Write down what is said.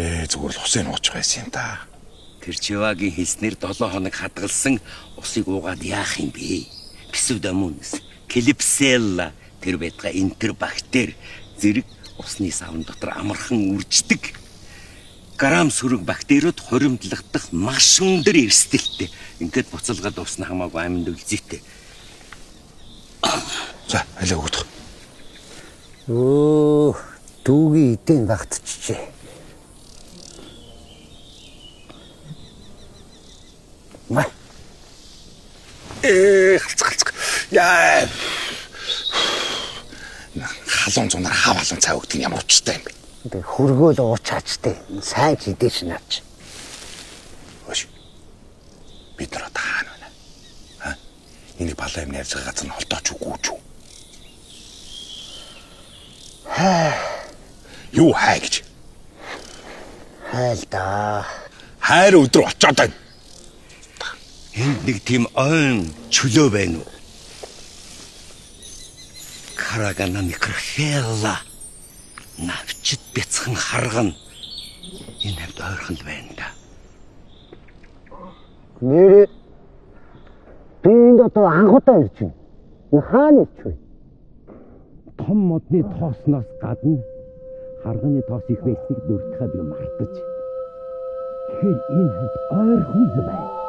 Зүгээр л усыг нуучих байсан юм та. Тэр Чивагийн хэлснээр 7 хоног хадгалсан усыг уугаад яах юм бэ? Псевдомонас, клебселла тэр байтга энтербактер зэрэг усны савн дотор амархан үрждэг. Грам сөрөг бактериуд хуримтлагдах маш өндөр эрсдэлтэй. Ингээд буцалгаад уусна хамаагүй амьд үлзийтэй. За, алиа өгдөх. Өө, дүүгийн эдэн багтчихжээ. Ма. Халцах халцах. Яа. Халуун зунаар хав халуун цай өгдөг нь ямар учиртай юм бэ? Тэг хөргөөл уучаач тээ. Сайн ч идэж наач. Өш. Бид нар одоо хаана байна? Ха? Энийг балаа юм ярьж байгаа газар нь холдооч үгүй ч үү? Хаа. Юу хай гэж? Хайл да. Хайр өдөр очоод байна. Энд нэг тийм ойн чөлөө байна уу? Карагана микрофелла. Навчид бяцхан харгана. Энэ хавьд ойрхон л байна да. Нэрээ би энд одоо анхудаа ирж байна. Энэ хаана ирж вэ? Том модны тоосноос гадна харганы тоос их байсныг дурдхаа би мартаж. Тэгэхээр энэ хавьд ойрхон л байна.